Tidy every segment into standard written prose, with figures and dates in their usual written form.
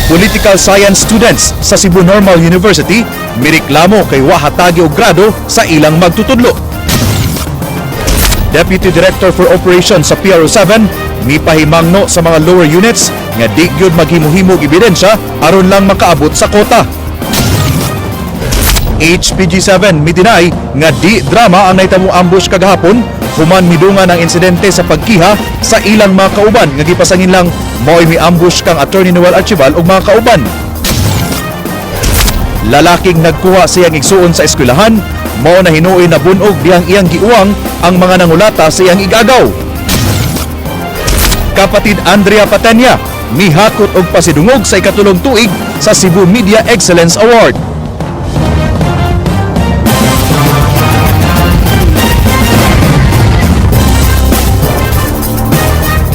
Political Science students sa Cebu Normal University mireklamo kay wa hatagi og grado sa ilang magtutudlo. Deputy Director for Operations sa PRO7 mipahimangno sa mga lower units nga di gyud maghimo-himog ebidensya aron lang makaabot sa kota. HPG7 mideny nga di drama ang nahitabo ambush kagahapon human midungan ang insidente sa pagkiha sa ilang mga kauban nga gipasangin lang mao'y mi-ambush kang Attorney Noel Archival ug mga kauban. Lalaking nagkuha sa iyang igsuon sa eskwelahan, mao na hinuoy na bunog dihang iyang giuwang ang mga nangulata sa iyang igagaw. Kapatid Andrea Patenya mihakot og pasidungog sa ikatulong tuig sa Cebu Media Excellence Award.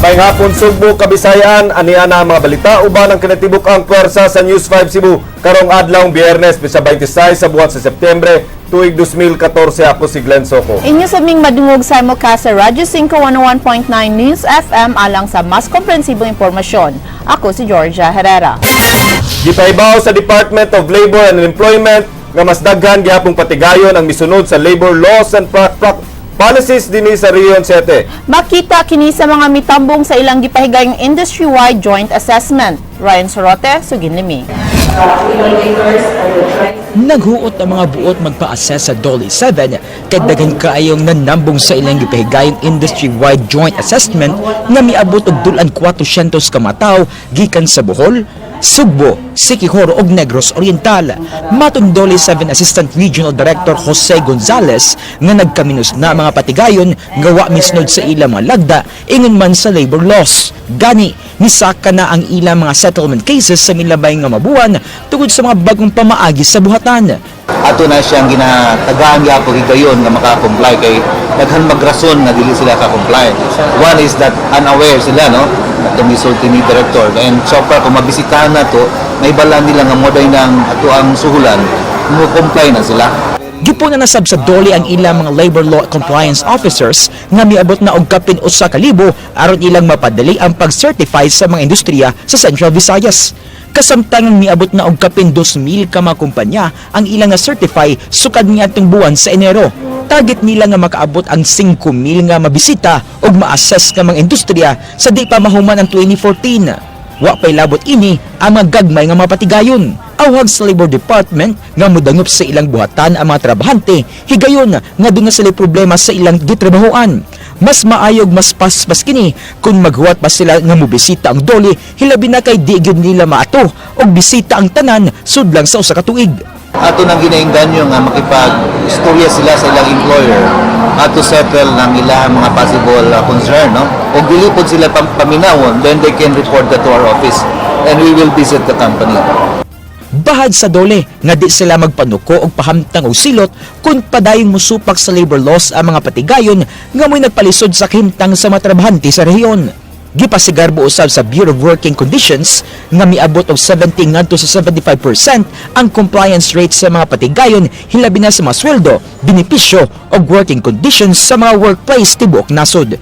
May hapon, Sugbo, Kabisayaan, ania na ang mga balita uban ang kinatibuk ang pwersa sa News 5 Cebu karong adlaw Biyernes, petsa 26 sa buwan sa Setyembre, tuig 2014. Ako si Glenn Soco. Inyo sa ming madungog sa simulcast sa Radyo 5 101.9 News FM alang sa mas komprehensibong impormasyon. Ako si Georgia Herrera. Gipahibaw sa Department of Labor and Employment nga mas daghan gihapong patigayon ang misunod sa labor laws and policies dinhi sa Region 7. Makita kini sa mga mitambong sa ilang gipahigayong industry-wide joint assessment. Ryan Sorote, Suginlimi. Naghuot ang mga buot magpa-assess sa DOLE 7 kay daghan kaayong nanambong sa ilang gipahigayong industry-wide joint assessment nga miabot og dul-an 400 ka mataw gikan sa Bohol, Sugbo, Siquijor ug Negros Oriental. Matod DOLE 7 Assistant Regional Director Jose Gonzales nga nagkaminos na mga patigayon nga wa misnod sa ilang mga lagda ingon man sa labor laws. Gani, nisaka na ang ilang mga settlement cases sa milabay nga mabuwan tungod sa mga bagong pamaagi sa buhatan. Ato na siyang ginatagaan gyapon higayon nga maka-comply kay daghan magrason nga dili sila ka-comply. One is that unaware sila, no, atong gisulti ni director, and so far kung mabisitahan na to, naibala nila nga moday ng ato ang suhulan, mo comply na sila. Gipo na nasab sa DOLE ang ilang mga labor law compliance officers nga miabot na og kapin 1,000 aron ilang mapadali ang pag-certify sa mga industriya sa Central Visayas. Kasamtangang miabot na og kapin 2,000 ka mga kumpanya ang ilang na-certify sukad niadtong buwan sa Enero. Target nila nga makaabot ang 5,000 nga mabisita ug ma-assess nga mga industriya sa di pa mahuman ang 2014. Wa pa'y labot ini ang mga gagmay nga mapatigayon. Awhag sa Labor Department nga mudangop sa ilang buhatan ang mga trabahante, higayon nga duna sila problema sa ilang gitrabahoan. Mas maayog mas paspas kini kung maghuwat pa sila nga mobisita ang DOLE, hilabi na kay di gyud nila maato og bisita ang tanan sudlang sa usa ka tuig. Ato nang ginainganyo nga makipag-istorya sila sa ilang employer at to settle ng ilang mga possible concern, no? Kung dili pod sila paminawon, then they can report that to our office and we will visit the company. Bahad sa DOLE nga di sila magpanuko og pahamtang og silot kung padayong musupak sa labor laws ang mga patigayon nga mo'y nagpalisod sa kahimtang sa mga trabahante sa rehiyon. Gipasigarbo usab sa Bureau of Working Conditions nga miabot og 70 ngadto sa 75% ang compliance rate sa mga patigayon, hilabi na sa mga sweldo, benepisyo ug working conditions sa mga workplace tibuok nasod.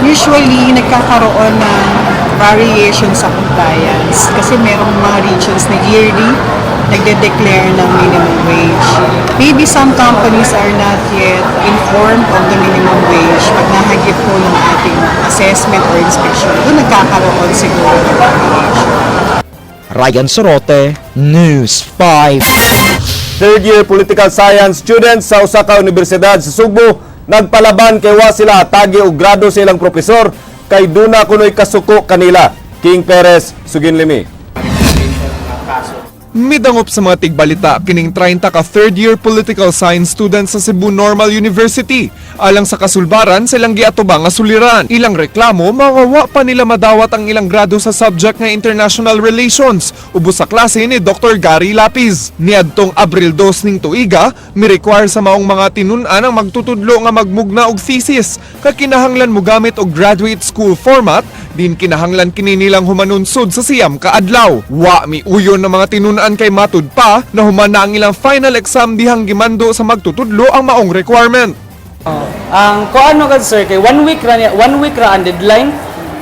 Usually, nagkakaroon ng variation sa compliance kasi merong mga regions na yearly nagde-declare ng minimum wage. Maybe some companies are not yet informed of the minimum wage. Pag nahagip po ng ating assessment or inspection, doon nagkakaroon siguro ng variation. Ryan Sorote, News 5. Third year political science students sa usa ka universidad sa Sugbo nagpalaban kay wa sila tagi og grado sa ilang propesor kay duna kunoy kasuko kanila. King Perez, Suginlimi. Midangop sa mga tigbalita kining 30 ka third year political science students sa Cebu Normal University. Alang sa kasulbaran silang giatubang nga suliran. Ilang reklamo, mawawa pa nila madawat ang ilang grado sa subject nga International Relations ubos sa klase ni Dr. Gary Lapiz. Niadtong Abril 2 ning tuiga, mi-require sa maong mga tinun-an ang magtutudlo nga magmugna og thesis kakinahanglan mo gamit og graduate school format din kinahanglan kini nilang humanunsod sa 9 ka adlaw. Wa miuyon ng mga tinun-an kay matud pa na human na ang ilang final exam dihang gimando sa magtutudlo ang maong requirement. Ang kuan mo gud, sir, kay one week ra niya, one week ra ang deadline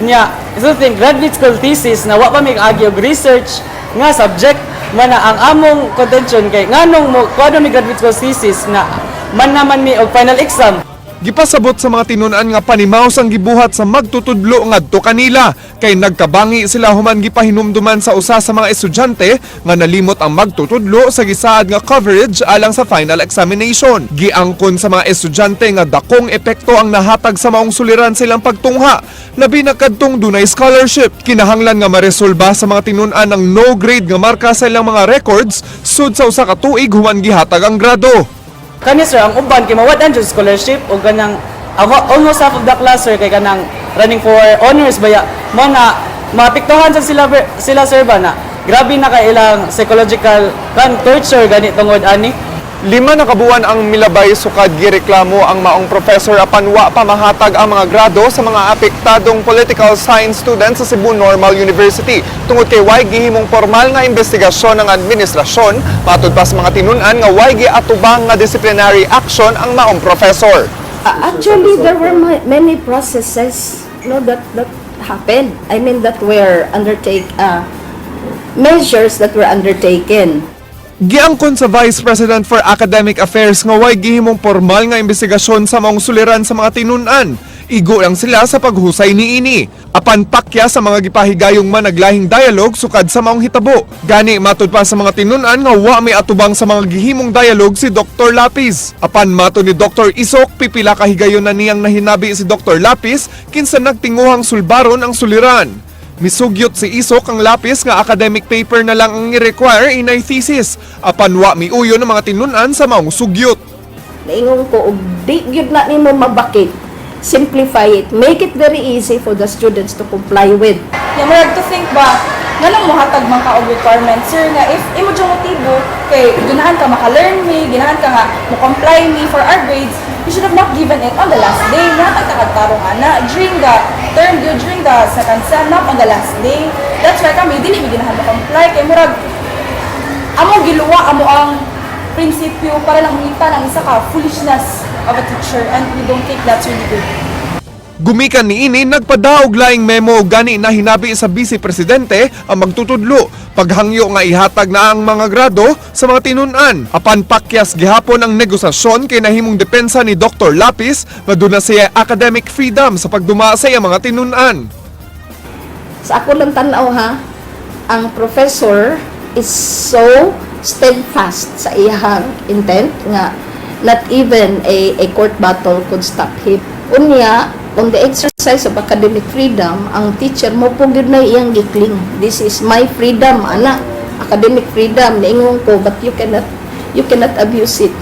niya. So think graduate school thesis na wa pa mi agi og research nga subject man na ang among contention kay nganong mo kuha mi graduate school thesis na man naman mi og final exam. Gipasabot sa mga tinun-an nga panimaos ang gibuhat sa magtutudlo ngadto kanila kay nagkabangi sila human gipahinumduman sa usa sa mga estudyante nga nalimot ang magtutudlo sa gisaad nga coverage alang sa final examination. Giangkon sa mga estudyante nga dakong epekto ang nahatag sa maong suliran sa ilang pagtungha, labi na kadtong dunay scholarship. Kinahanglan nga maresolba sa mga tinun-an ang no grade nga marka sa ilang mga records sud sa usa ka tuig human gihatag ang grado. Kani sir, ang uban kay mawad-an jud scholarship og kanang almost half of the class, sir, kay kanang running for honors baya mo na maapektuhan sad sila sila, sir, ba na grabe na kay ilang psychological kan torture gani tungod ani. 5 na kabuan ang milabay sukad gireklamo ang maong professor apan wa pa mahatag ang mga grado sa mga apektadong political science students sa Cebu Normal University tungod kay way gihimong formal nga investigasyon ng administrasyon. Matud pa sa mga tinun-an nga way giatubang nga disciplinary action ang maong professor. Actually, there were many processes, no, that happened. I mean, that were undertake measures that were undertaken. Giangkon sa Vice President for Academic Affairs nga way gihimong formal nga investigasyon sa maong suliran sa mga tinun-an. Igo lang sila sa paghusay niini. Apan pakya sa mga gipahigayong managlahing dialogue sukad sa maong hitabo. Gani matud pa sa mga tinun-an nga wa may atubang sa mga gihimong dialogue si Dr. Lapis. Apan matud ni Dr. Isok, pipila ka higayon na niyang nahinabi si Dr. Lapis kinsa nagtinguhang sulbaron ang suliran. Misugyot si Isok ang Lapis nga academic paper na lang ang i-require inay thesis. Apan wa miuyon ang mga tinun-an sa maong sugyot. Naingon ko, og di gyud na nimo mabakit. Simplify it. Make it very easy for the students to comply with. Yeah, murag to think ba, nganong mohatag man ka og requirement, sir, nga if imo jud motibo kay ganahan ka maka-learn mi, ganahan ka nga mo comply mi for our grades, you should have not given it on the last day. Mohatag ta kag tarong ana during the term, during the second sem, not on the last day. That's why kami dili mi ganahan mo comply kay murag amo giluwa amo ang prinsipyo para lang mangita ng isa ka foolishness of a teacher, and we don't think that's really good. Gumikan niini, nagpadaog laing memo gani na hinabi sa Vice Presidente ang magtutudlo. Paghangyo nga ihatag na ang mga grado sa mga tinun-an. Apan pakyas gihapon ang negosasyon kay nahimong depensa ni Dr. Lapis nga duna siya academic freedom sa pagduma sa iyang mga tinun-an. Sa ako lang tanaw ha, ang professor is so steadfast sa iyang intent nga not even a court battle could stop him. Unya, on the exercise of academic freedom, ang teacher mo po gyud na iyang gi-cling. "This is my freedom, ana. Academic freedom," niingon ko, "but you cannot abuse it."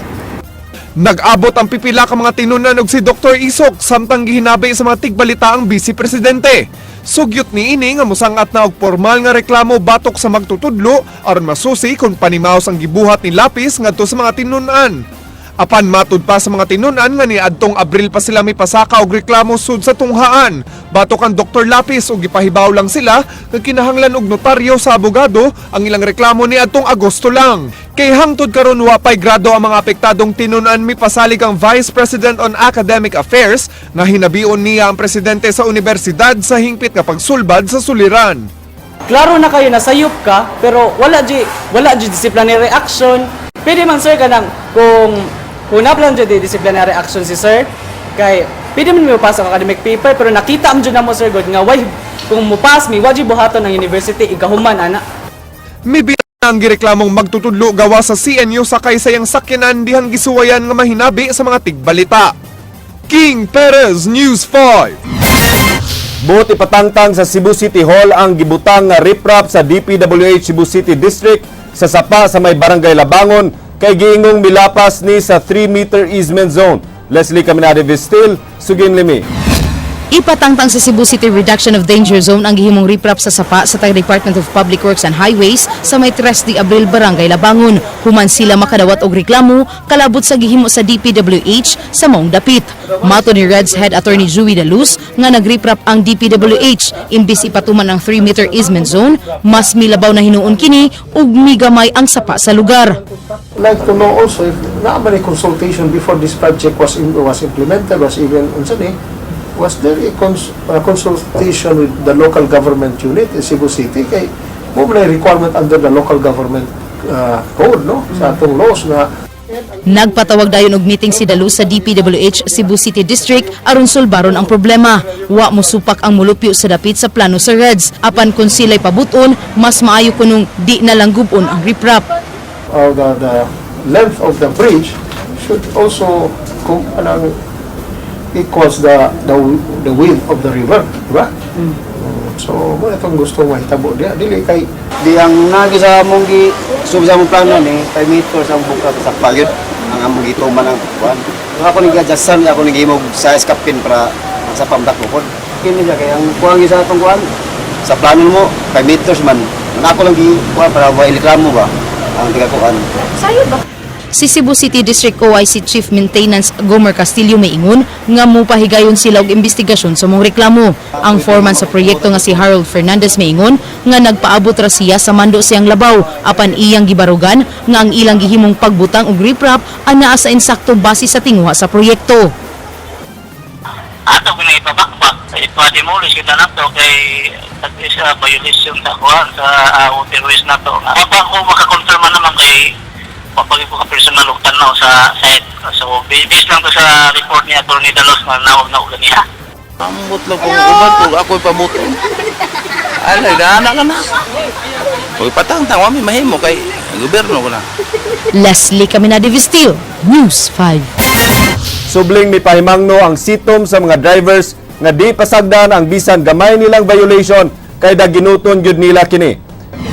Nag-abot ang pipila ka mga tinun-an og si Dr. Isok samtang gihinabi sa mga tigbalita ang Vice Presidente. Sugyot niini nga musangat na og formal nga reklamo batok sa magtutudlo aron masusi kung panimaos ang gibuhat ni Lapis ngadto sa mga tinun-an. Apan matud pa sa mga tinun-an nga niadtong Abril pa sila mipasaka og reklamo sud sa tunghaan batok ang Dr. Lapis ug gipahibaw lang sila nga kinahanglan og notaryo sa abogado ang ilang reklamo niadtong Agosto lang. Kay hangtod karon wa pay grado ang mga apektadong tinun-an, mipasalig ang Vice President on Academic Affairs nga hinabion niya ang presidente sa universidad sa hingpit nga pagsulbad sa suliran. Klaro na kayo na sayop ka, pero wala di disciplinary action. Pwede man, sir, kanang kung naplan jud disciplinary action si sir kay pwede man mo pass ang academic paper, pero nakita am jud namo, sir, god nga why kung mo pass mi wa jud buhaton ng university igahuman ana. Mibi ang gireklamong magtutudlo gawa sa CNU sakay sa iyang sakyanan dihang gisuwayan nga mahinabi sa mga tigbalita. King Perez, News 5. Buot ipatangtang sa Cebu City Hall ang gibutang nga riprap sa DPWH Cebu City District sa sapa sa may Barangay Labangon kay giingong milapas ni sa 3-meter easement zone. Leslie Caminade Vistil, Sugin Limi. Ipatangtang sa Cebu City Reduction of Danger Zone ang gihimong riprap sa sapa sa taga Department of Public Works and Highways sa may 3 de Abril, Barangay Labangon. Human sila makadawat og reklamo kalabot sa gihimo sa DPWH sa maong dapit. Mato ni Reds Head Attorney Juey Daluz nga nagriprap ang DPWH imbis ipatuman ang 3-meter easement zone, mas milabaw na hinuon kini ug migamay ang sapa sa lugar. Like to know also if naa ba ni consultation before this project was implemented, was even unsa ni. Was there a consultation with the local government unit in Cebu City? Kay mao man requirement under the local government code, no? Sa atong laws na Nagpatawag dayon og meeting si Dalu sa DPWH Cebu City District aron sulbaron ang problema. Wa mosupak ang mulupyo sa dapit sa plano sa REDS. Apan kung sila'y pabuton, mas maayo kunong di na lang gub-on ang riprap. Or the length of the bridge should also kung anong equals the width of the river, di ba? So, mao itong gusto mahitabo diya. Dili kay Di ang nagi sa among gi sub sa among plano ni 5 meters ang bukag sa pagyud ang among gituman ang kuan. So ako ni gi-adjustan, ako ni gihimog size kapin para ang sa pamdak ko. Kini siya kay ang kuan sa atong kuan sa plano mo 5 meters man. Ang ako lang gi kuan para wa reklamo ba ang tiga kuan. Si Cebu City District OIC Chief Maintenance Gomer Castillo maingon nga mupahigayon sila og investigasyon sa mong reklamo. Ang foreman sa proyekto nga si Harold Fernandez maingon nga nagpaabot ra siya sa mando siyang labaw apan iyang gibarugan nga ang ilang gihimong pagbutang og riprap anaa sa insakto base sa tinguha sa proyekto. Ato ko na ipabakbak, ipa-demolish kita nato kay at is violation sa kuan sa waterways nato. Wa pa ko makakonfirma naman kay papag ko ka personal og tanaw sa site. So based lang to sa report ni Attorney Dalos na nawag na og ganiha. Ambot lang kung uban kung ako'y pamuton. Alay, dana ka na. Huwag patangtang, wami mahimo kay gobyerno ko na. Leslie Caminade Vistil, News 5. Subling mipahimangno ang sitom sa mga drivers nga di pasagdan ang bisan gamay nilang violation kay daginuton gyud nila kini.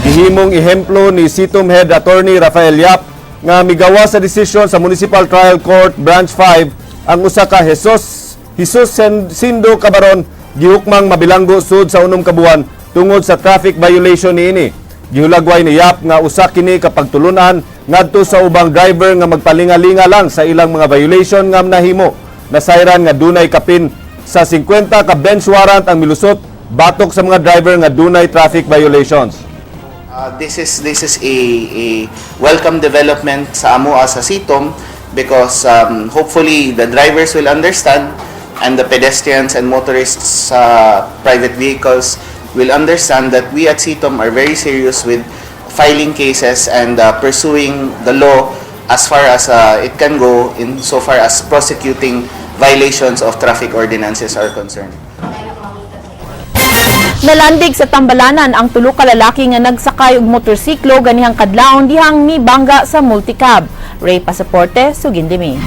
Gihimong ehemplo ni Sitom Head Attorney Rafael Yap nga migawa sa desisyon sa Municipal Trial Court Branch 5 ang usa ka Jesus Jesus Sindo Cabaron gihukmang mabilanggo sud sa 6 ka buwan tungod sa traffic violation niini. Gihulagway ni Yap nga usa kini ka pagtulunan ngadto sa ubang driver nga magpalingalinga lang sa ilang mga violation nga nahimo. Nasayran nga dunay kapin sa 50 ka bench warrant ang milusot batok sa mga driver nga dunay traffic violations. This is a welcome development sa amo sa CITOM because hopefully the drivers will understand and the pedestrians and motorists sa private vehicles will understand that we at CITOM are very serious with filing cases and pursuing the law as far as it can go in so far as prosecuting violations of traffic ordinances are concerned. Nalandig sa Tambalanan ang tulo ka lalaki nga nagsakay og motorsiklo ganihang kadlawon dihang mibangga sa multicab. Ray Pasaporte, sugindi mi.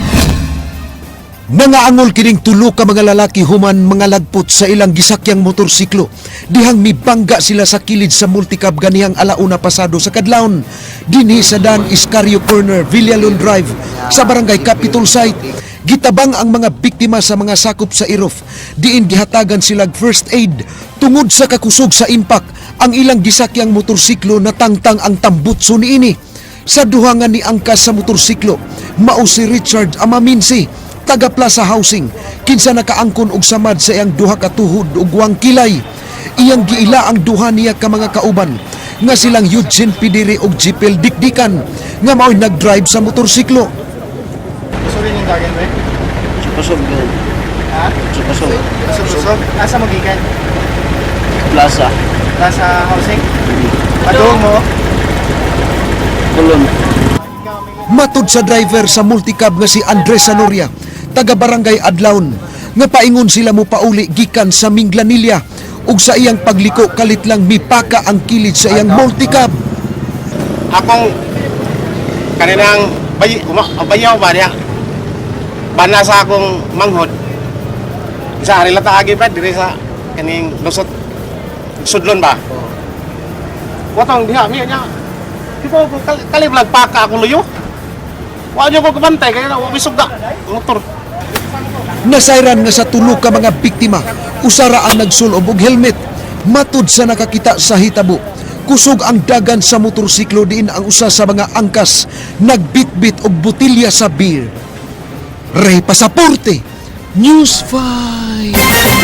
Nangaangol kining tulo ka mga lalaki human mga lagpot sa ilang gisakyang motorsiklo. Dihang mibangga sila sa kilid sa multicab ganihang 1:00 pasado sa kadlawon. Dinhi sa Dan Iscario Corner, Villalon Drive, sa Barangay Capitol Site. Gitabang ang mga biktima sa mga sakop sa IROF. Diin gihatagan sila first aid tungod sa kakusog sa impact. Ang ilang gisakyang motorsiklo, natangtang ang tambutso niini. Sa duha nga ni angkas sa motorsiklo, mao si Richard Amaminsi, taga Plaza Housing, kinsa nakaangkon og samad sa iyang duha ka tuhod ug wang kilay. Iyang giila ang duha niya ka mga kauban nga silang Eugene Pidiri ug Jipel Dikdikan nga mao'y nag-drive sa motorsiklo. Sorry yung dagan, we? Kusog. Ha? Kusog. Kusog-kusog? Asa mo gikan? Plaza. Plaza Housing? Padung mo? Kulon. Matud sa driver sa multicab nga si Andres Sanoria, taga Barangay Adlaon, nga paingon sila mo pauli gikan sa Minglanilla ug sa iyang pagliko kalit lang mipaka ang kilid sa iyang multicab. Akong kaninang bayaw ba niya? Bana sa akong manghod. Sa ari ta agi pa diri sa kaning lusot sudlon ba? Watong diha mi nya. Di ko kali vlog paka akong luyo. Wa nyo ko kabantay kaya wa misugda motor. Nasayran nga sa tulo ka mga biktima, usara ang nagsulob og helmet. Matud sa nakakita sa hitabo, kusog ang dagan sa motorsiklo diin ang usa sa mga angkas nagbitbit og botelya sa beer. Ray Pasaporte, News 5.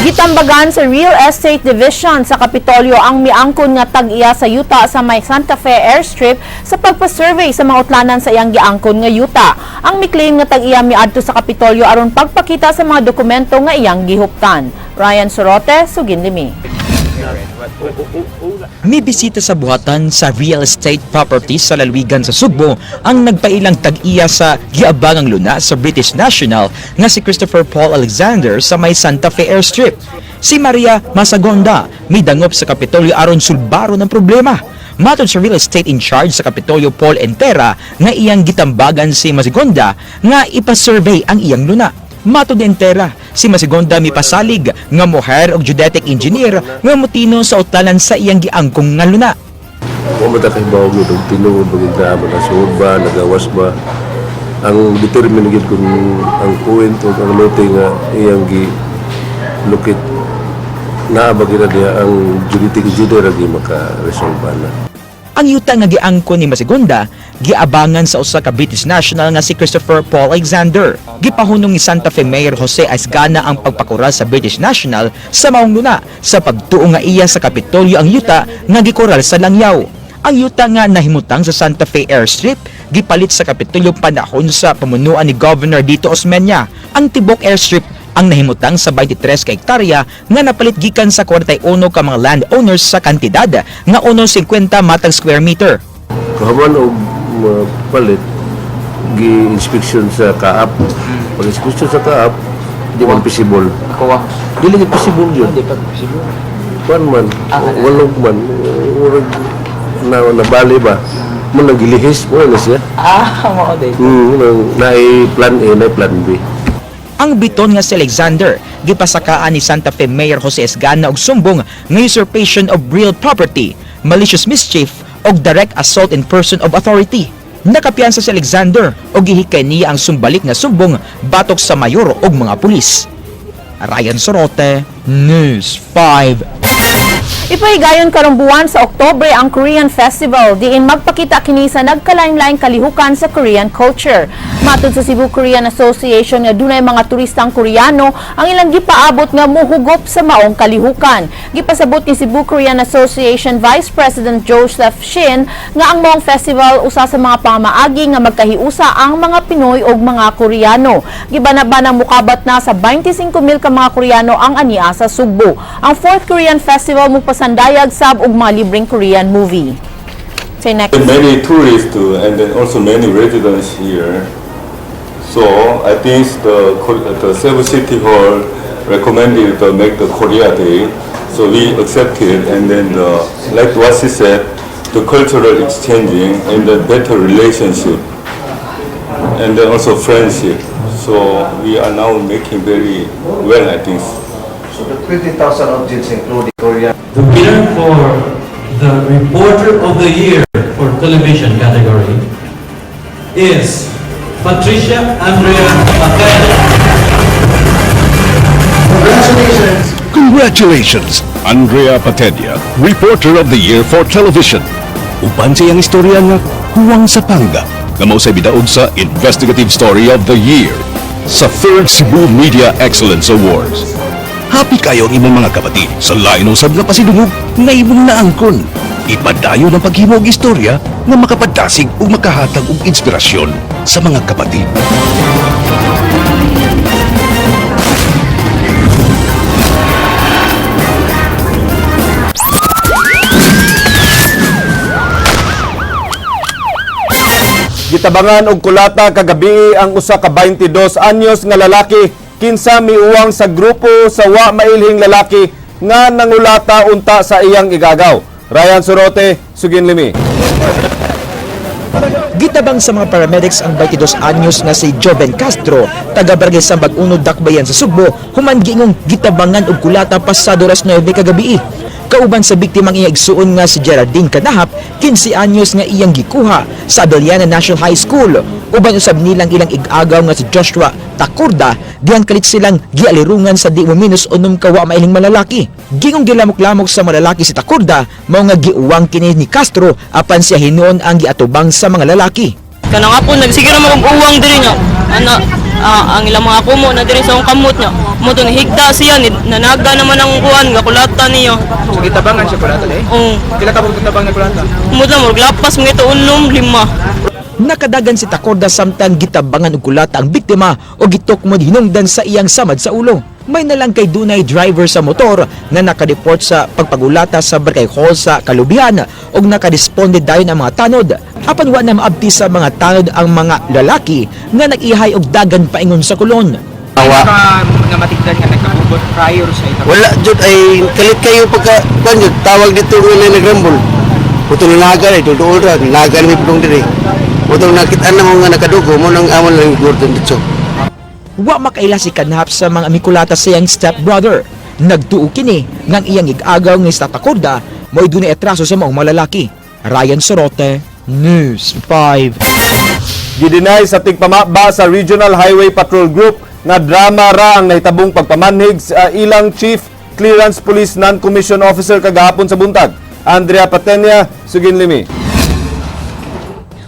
Gitambagan sa Real Estate Division sa Kapitolyo ang miangkon nga tag-iya sa yuta sa may Santa Fe Airstrip sa pagpa-survey sa mga utlanan sa iyang giangkon nga yuta. Ang miklaim nga tag-iya miadto sa Kapitolyo aron pagpakita sa mga dokumento nga iyang gihuptan. Ryan Sorote, Suginlimi. Mibisita sa buhatan sa real estate property sa lalawigan sa Sugbo ang nagpailang tag-iya sa giabangang luna sa British National nga si Christopher Paul Alexander sa may Santa Fe Airstrip. Si Maria Masagonda midangop sa Kapitolyo aron sulbaro ng problema. Matod sa real estate in charge sa Kapitolyo Paul Entera nga iyang gitambagan si Masagonda nga ipasurvey ang iyang luna. Matod ni Entera, si Masigonda mipasalig nga mo-hire og geodetic engineer nga mutino sa utlanan sa iyang giangkong nga luna. Wa man ta kahibaw gyud og tinuod ba gyud naa ba nasuod ba nagawas ba ang determine gyud kung ang point o ang lote nga iyang gi locate naa ba gyud na diha ang geodetic engineer ang maka-resolve na. Ang yuta nga giangkon ni Masigonda giabangan sa usa ka British national nga si Christopher Paul Alexander. Gipahunong ni Santa Fe Mayor Jose Esgana ang pagpakural sa British national sa maong luna sa pagtuo nga iya sa Kapitolyo ang yuta nga gikural sa Langyaw. Ang yuta nga nahimutang sa Santa Fe Airstrip gipalit sa Kapitolyo panahon sa pamunuan ni Governor Dito Osmeña. Ang tibok airstrip ang nahimutang sa 23 ka hektarya nga napalit gikan sa 41 ka mga landowners sa kantidad nga 1.50 matag square meter. Kahuman og mapalit gi-inspection sa CAAP. Pag inspection sa CAAP, di man feasible. Dili gyud feasible yun. Di pa feasible. Kuan man, walog man, murag na nabali ba? Mo nang gilihis mo na siya. Ah, mao day. Nang naay plan A, naay plan B. Ang biton nga si Alexander gipasakaan ni Santa Fe Mayor Jose Esgana og sumbong nga usurpation of real property, malicious mischief og direct assault in person of authority. Nakapiyansa si Alexander og gihikay niya ang sumbalik nga sumbong batok sa mayor og mga pulis. Ryan Sorote, News 5. Ipahigayon karong buwan sa Oktubre ang Korean Festival diin magpakita kini sa nagkalain-laing kalihukan sa Korean culture. Matod sa Cebu Korean Association nga dunay mga turistang Koreano ang ilang gipaabot nga muhugop sa maong kalihukan. Gipasabot ni Cebu Korean Association Vice President Joseph Shin nga ang maong festival usa sa mga pamaagi nga magkahiusa ang mga Pinoy ug mga Koreano. Gibana-banang mukabat na sa 25,000 ka mga Koreano ang ania sa Sugbo. Ang 4th Korean Festival mupasandayag sab og mga libreng Korean movie. Say next. Many tourists and then also many residents here. So I think the Cebu City Hall recommended to make the Korea Day. So we accepted, and then like what she said, the cultural exchanging and the better relationship and then also friendship. So we are now making very well, I think. So the 20,000 objects including Korean The winner for the Reporter of the Year for television category is Patricia Andrea Paquete. Congratulations! Congratulations, Andrea Patedia, Reporter of the Year for Television. Uban sa iyang istorya nga Huwang sa Pangga, nga mao say bidaog sa Investigative Story of the Year sa 3rd Cebu Media Excellence Awards. Happy kayo ang imong mga kapatid sa lain usab nga pasidungog nga imong naangkon. Ipadayon ang paghimo og istorya nga makapadasig ug makahatag og inspirasyon sa mga kapatid. Gitabangan og kulata kagabi ang usa ka 22 anyos nga lalaki kinsa miuwang sa grupo sa wa mailhing lalaki nga nangulata unta sa iyang igagaw. Ryan Sorote, Suginlimi. Gitabang sa mga paramedics ang 22 anyos nga si Joven Castro, taga Barangay Sambag Uno, Dakbayan sa Sugbo, human giingong gitabangan og kulata pasado alas 9 kagabi. Kauban sa biktima ang iyang igsuon nga si Geraldine Kanahap, 15 anyos nga iyang gikuha sa Abellana National High School. Uban usab nilang ilang igagaw nga si Joshua Takurda, diyan kalit silang gialirungan sa di mo minus unom ka wa mailing malalaki. Gingong gilamok-lamok sa malalaki si Takurda, mao nga giuwang kini ni Castro apan siya hinuon ang giatubang sa mga lalaki. Kanang ako nagsige ra mo kog uwang diri nga. Ana, Ang ilang mga kumo na diri sa akong kamot niya. Mo to higda siya ni nanaga naman ang kuan nga kulata niya. So gitabangan siya kulata eh? Oo. Pila ka buok tabang nga kulata? Mo lang murag lapas mga ito unom lima. Nakadagan si Tacorda samtang gitabangan og kulata ang biktima o gitukmod hinungdan sa iyang samad sa ulo. May nalang kay dunay driver sa motor nga nakareport sa pagpagulata sa Barkay Hall sa Kalubian og nakaresponde dayon ang mga tanod. Apan wa na maabti sa mga tanod ang mga lalaki nga nag-ihay og dagan paingon sa Colon. Awa. Nga matigdan nga nagkahugot prior sa ito. Wala jud ay kalit kayo pagka kuan jud tawag dito nga nagrambol. Puto naga ay duol ra naga mi pudong diri. Puto nakit-an na mo nga nakadugo mo nang amon lang gordon dito. Wa makaila si kanhap sa mga mikulata sa iyang stepbrother. Nagtuo kini ngang iyang igagaw nga sa Tacorda mo'y dunay atraso sa maong malalaki. Ryan Sorote, News 5. Gideny sa tigpamaba sa Regional Highway Patrol Group nga drama ra ang nahitabong pagpamanhig sa ilang Chief Clearance Police Non-Commissioned Officer kagahapon sa buntag. Andrea Patenia, Sugin Limi.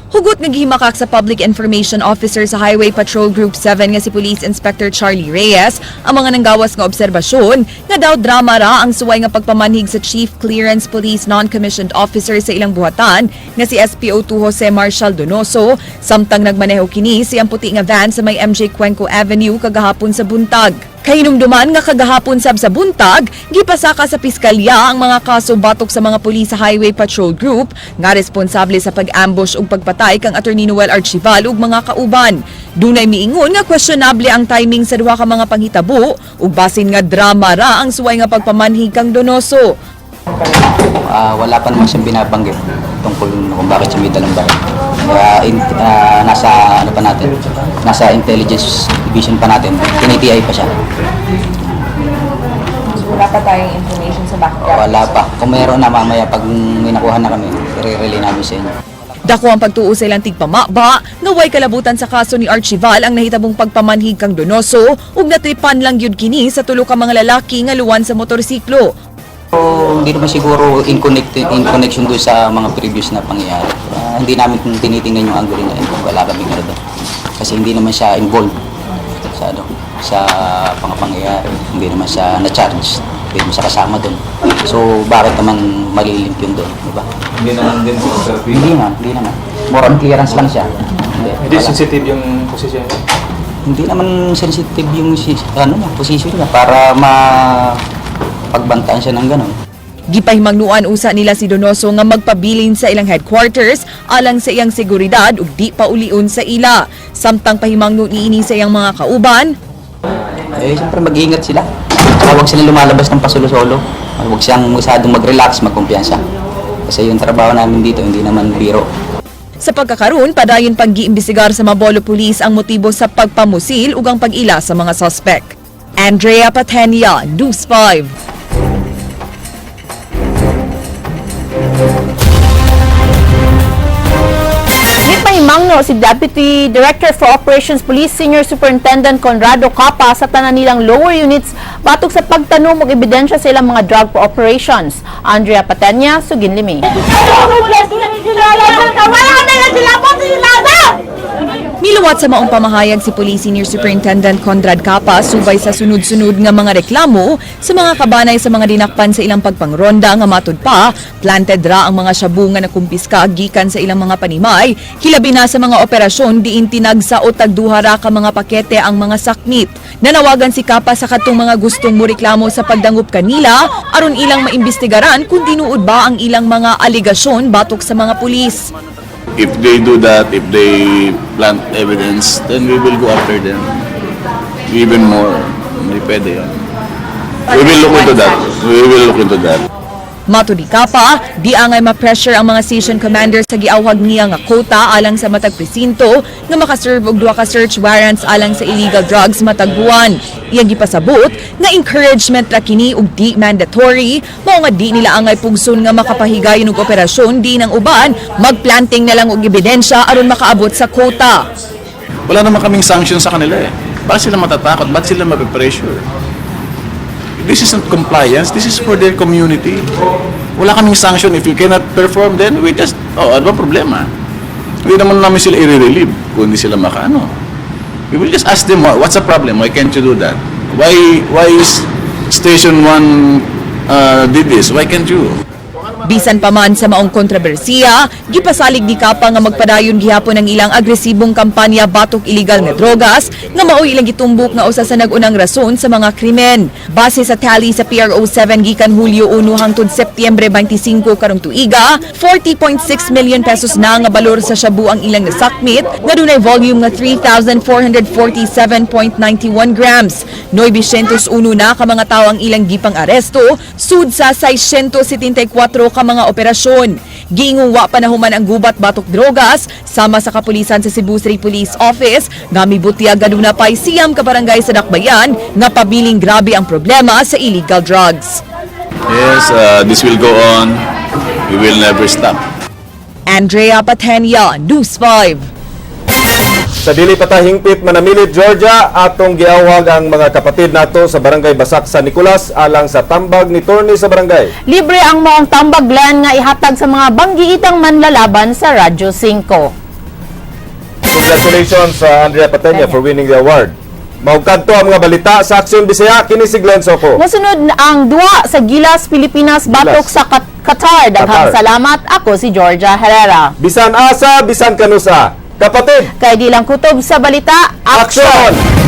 Hugot nga gihimakak sa Public Information Officer sa Highway Patrol Group 7 nga si Police Inspector Charlie Reyes ang mga nanggawas nga obserbasyon nga daw drama ra ang suway nga pagpamanhig sa Chief Clearance Police Non-Commissioned Officer sa ilang buhatan nga si SPO2 Jose Marshall Donoso samtang nagmaneho kini siyang puti nga van sa may MJ Cuenco Avenue kagahapon sa buntag. Kahinumduman nga kagahapon sab sa buntag, gipasaka sa piskalya ang mga kaso batok sa mga pulis sa Highway Patrol Group nga responsable sa pag-ambush ug pagpatay kang Attorney Noel Archival ug mga kauban. Dunay miingon nga questionable ang timing sa duha ka mga panghitabo ug basin nga drama ra ang suway nga pagpamanhig kang Donoso. Wala pa naman siyang binabanggit tungkol kung bakit siya may dalang baril. Kaya nasa ano pa natin, nasa intelligence division pa natin, tinitiyay pa siya. So wala pa tayong information sa background. Wala pa. Kung meron na mamaya pag may nakuha na kami, i-relay namin sa inyo. Dako ang pagtuo sa ilang tigpamaba nga way kalabutan sa kaso ni Archival ang nahitabong pagpamanhig kang Donoso ug natripan lang gyud kini sa tulo ka mga lalaki nga luwan sa motorsiklo. So, hindi naman siguro in connection doon sa mga previous na pangyayari. Hindi namin tinitingnan yung angle na yun. Wala kaming ano doon. Kasi hindi naman siya involved sa ano, sa mga pangyayari. Hindi naman siya na-charge. Hindi naman siya kasama doon. So, bakit naman malilink yun doon, di ba? Hindi naman din si Hindi naman, hindi naman. More on clearance lang siya. Hindi, Hindi wala. sensitive yung posisyon. Hindi naman sensitive yung ano niya, position niya para ma pagbantaan siya ng ganun. Gipahimangnuan usa nila si Donoso nga magpabilin sa ilang headquarters alang sa iyang seguridad ug di paulion sa ila. Samtang pahimangno niini sa iyang mga kauban, Eh, siyempre mag-iingat sila. Tsaka huwag silang lumalabas ng pasolo-solo. Huwag siyang masyadong mag-relax, magkumpiyansa. Kasi yung trabaho namin dito, hindi naman biro. Sa pagkakaroon, padayon pang giimbestigar sa Mabolo Police ang motibo sa pagpamusil ug ang pag-ila sa mga suspect. Andrea Patenia, News 5. Gipahimangno si Deputy Director for Operations Police Senior Superintendent Conrado Capa sa tanan nilang lower units batok sa pagtanom og ebidensya sa ilang mga drug operations. Andrea Patenya, Suginlimi. Miluwat sa maong pamahayag si Police Senior Superintendent Conrad Capa subay sa sunod-sunod nga mga reklamo sa mga kabanay sa mga dinakpan sa ilang pagpangronda nga matud pa, planted ra ang mga shabu nga nakumpiska gikan sa ilang mga panimay, hilabi na sa mga operasyon diin tinagsa o tagduha ra ka mga pakete ang mga saknit. Nanawagan si Capa sa katong mga gustong moreklamo sa pagdangup kanila aron ilang maimbestigaran kung tinuod ba ang ilang mga alegasyon batok sa mga pulis. If they do that, if they plant evidence, then we will go after them. Even more. Hindi pwede yun. We will look into that. We will look into that. Matud ni Capa, di angay ma-pressure ang mga station commander sa giawhag niya nga quota alang sa matag presinto nga makaserve og duha ka search warrants alang sa illegal drugs matag buwan. Iyang gipasabot nga encouragement ra kini ug di mandatory, mao nga di nila angay pugson nga makapahigayon og operasyon di ng uban, magplanting na lang og ebidensya aron makaabot sa quota. Wala naman kaming sanction sa kanila eh. Bakit sila matatakot? Bakit sila mapipressure? This isn't compliance. This is for their community. Wala kaming sanction. If you cannot perform, then we just, oh, ano ba problema? Hindi naman namin sila i-relieve kung hindi sila makaano. We will just ask them, "What's the problem? Why can't you do that? Why is Station 1 did this? Why can't you?" Bisan pa man sa maong kontrobersiya, gipasalig ni Kapa nga magpadayon gihapon ang ilang agresibong kampanya batok illegal nga drogas nga maoy ilang gitumbok nga usa sa nag-unang rason sa mga krimen. Base sa tally sa PRO 7 gikan Hulyo 1 hangtod Setyembre 25 karong tuiga, 40.6 million pesos na nga balor sa shabu ang ilang nasakmit nga dunay volume nga 3,447.91 grams. 901 na ka mga tawo ang ilang gipang aresto, sud sa 674 ka mga operasyon. Giingong wa pa nahuman ang gubat batok drogas sama sa kapulisan sa Cebu City Police Office nga mibutyag aduna pay 9 ka barangay sa Dakbayan nga pabiling grabe ang problema sa illegal drugs. Yes, this will go on. We will never stop. Andrea Patenia, News 5. Sa dili pa ta hingpit manamilit, Georgia, atong giawhag ang mga kapatid nato sa Barangay Basak San Nicolas alang sa tambag ni Torni sa barangay. Libre ang maong tambag, Glenn, nga ihatag sa mga banggiitang manlalaban sa Radyo 5. Congratulations sa Andrea Patenia for winning the award. Maugkadto ang mga balita sa Aksyon Bisaya, kini si Glenn Soco. Mosunod ang duwa sa Gilas Pilipinas batok Gilas. sa Qatar. Daghang Qatar. salamat. Ako si Georgia Herrera. Bisan asa, bisan kanusa. Kapatid, Kay di lang kutob sa balita, aksyon!